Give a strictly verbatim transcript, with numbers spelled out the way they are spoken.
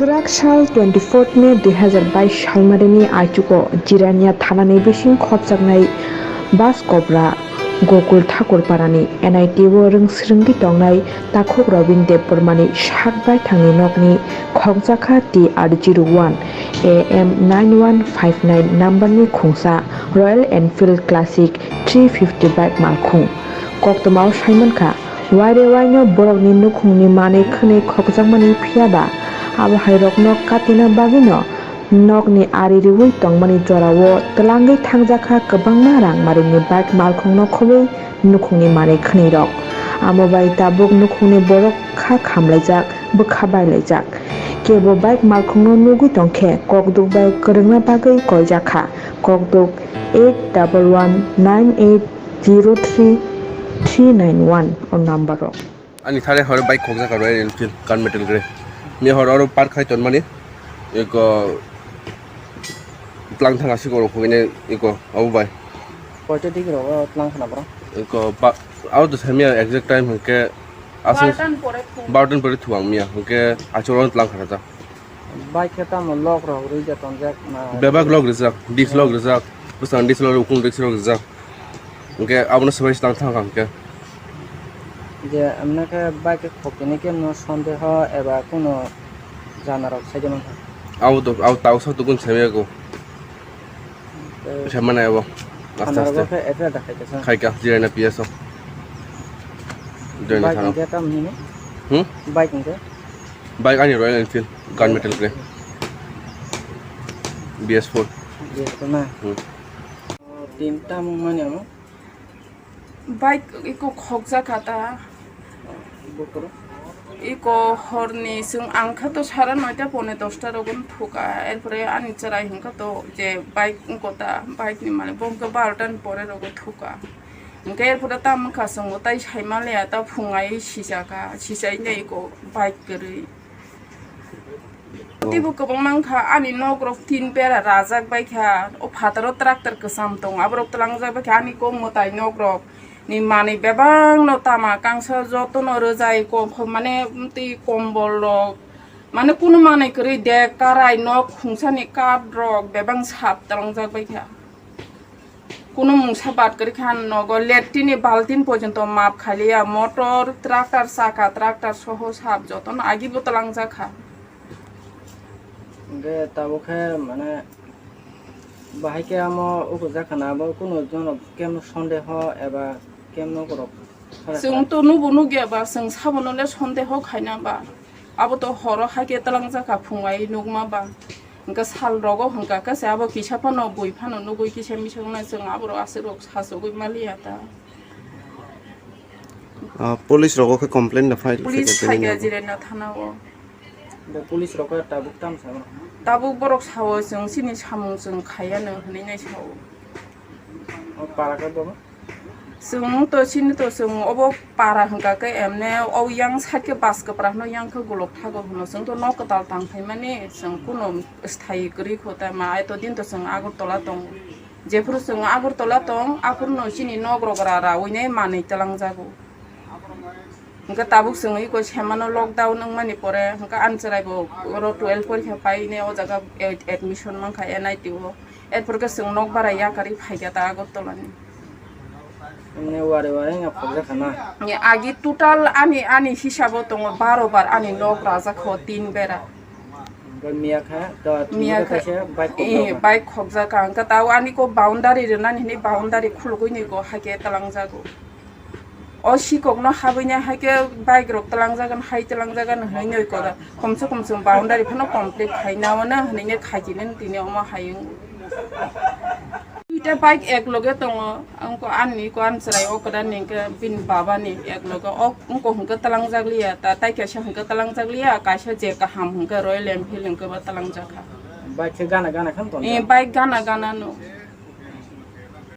Kwrak sal twenty-fourth May dui hazar bais salmarini aichugo Jirania thanani bising khopjaknai bus kobra Gokul Thakurparani N I T o rwngsrwngwi tongnai takhuk Robin Debbarmani sak baithangni nokni khokjakha T R zero one A M nine one five nine numberni khungsa Royal Enfield Classic three fifty bike malkhung. Koktwmao saimankha, waire waino borokni nukhungni manwi khwnwi khokjakmani phiyaba abo hai rokno katina bagwino nokni ari riwi tongmani jorao twlangwi thangjakha kwbangma rangmarini bike malkhungno khobwi nukhungni manwi khwnwirok. Amo bai tabuk nukhungni borok kha khamlaijak, bwkha bailaijak. Kebo bike malkhungno nugwi tongkhe kokduk bai kwrwngna bagwi koijakha. Kokduk eight double one nine eight zero three three nine one o number o. Ani thare hor bike khokjak aro Royal Enfield gunmetal gre. Ni hor oro park khai tonmani. Eko tlang thang aswk oro khogine eko abo bai. Koita dik rogo tlang khana bro? Eko ba abo to samia exact time hwnkhe aswk bartan pore thung. Bartan pore thung ang mia hwnkhe achoro tlang khana ta. Bike khe tamo lok rok rwi ja tonjak na? Bebak lok rijak, dis lok rijak, bwsang dis lok, ukung dis lok rijak. Hwnkhe abono swbai se tang thang kha hwnkhe. Je amne khe bike khe khokini khe no sondeho eba kuno jana rok sai de mankha. Abo to, abo tau sa tukun sai yago. Tei sai mana abo. Aste thana rogo aste. Khe F I R da khai kha sa? Khai kha, Jirania P S o. Jirania thana. Bike hwnkhe tam hino? Hmm? Bike hwnkhe? Bike ani Royal Enfield, gunmetal gre. B S four. B S four na? Hmm. Tin tam mani ano? Bike iko khokjak kha ta. Bukro? Iko horni chwng ang kha to sara noita pone dosta rogo thukha. Erpore ani chwrai hwnkha to je bike wngkha ta, bike ni malik bo hwnkha barota ni pore rogo thukha. Hwnkhe erpore tamo wngkha chwng bo tai sai manliya ta phung ai sijak kha, sijai nai iko bike kwrwi. Teibo kwbangma wngkha, ani nok rok tin bera rajak bai kha, o phataro tractor kwcham tongo, aborok twlangjak bai kha, ani kok mwtai nok rok ni manwi bebak no tama kangsa joto no rwjai, kom, mane twi kombol rok, mane kunu manwi kwrwi dek karai nok khungsa ni kath rok bebak sap twlangjak bai kha. Kunu mungsa bad kwrwi kha nogo, letri ni baltin porjonto map khailiya, motor, tractor, chaka, tractor soho sap jotono agi bo twlangjak kha. Hwnkhe tabuk khe mane bahai khe amo uku jak khana abo kunu jono kemno sondeho eba kemno borok. Chwng to nubo nukya ba, chwng sabono le sondeho khaina ba. Abo to horo hai khe twlangjak kha, phung ai nukma ba. Hwnkhe sal rogo hwnkha khe se abo kisa phano bui phano nugui kisa misa wngnai, chwng aborok aswk rok sachogwi maliya ta. Ah, police rogo khe complain da file Police khaikha phai kha tini abo. Jirena thana o. Da police rok khe tabuk tam sa mano? Tabuk borok sao chwng chini samung chwng khaiya no hwnwi nai sao. O para khe bo? Chwng to chini to chwng obo para hwnkha khe emne o yang side khe bus kwpra hwno yang khe gulok thago hwno, chwng to nok kwtal tang phaimani chwng kuno sthai kwrwi kho ta ma ai to din to chwng Agartala tongo. Jephuru chwng Agartala tong aphuru no chini nok rok ra ra uinai manwi twlangjago. Hwnkhe tabuk chwng iko semano lockdown wngmani pore hwnkhe ani chwrai bo oro twelve porikha paine o jaga ad-, admission mankha N I T o. Erpor khe chwng nok bara yakarwi phaikha ta Agartala ni. Mane wari wari wngya khobjakha na? Ni agi total ani, ani hisabo tongo baro bar ani nok rajak kho tin bera. Hwnkhe miya kha, to Miya miya kha, kaisa bike eh, khobjakha. Bike khobjakha. Hwnkhe tao ani ko boundary rwnani hinwi boundary khulugwi ni ko haikhe twlangjago. O sikokno habwina hai khe bike rok twlangjagan, hai twlangjagan hwnwi nwi koda. Komse kom chwng boundary phano complete khaina wano hwnwi nwi khaikhe nini tini omo hai wng. Duita bike ek loge tongo, wngko ani ko ani chwrai o kwdan ni hwnkhe bini baba ni ek loge o wngko hwnkhe twlangjak liya, ta tai kaisa hwnkhe twlangjak liya, kaisa je kaham hwnkhe Royal Enfield hwnkhe bo twlangjak kha. Bike khe gana gana khe tong Eh, kha? Bike gana gana no.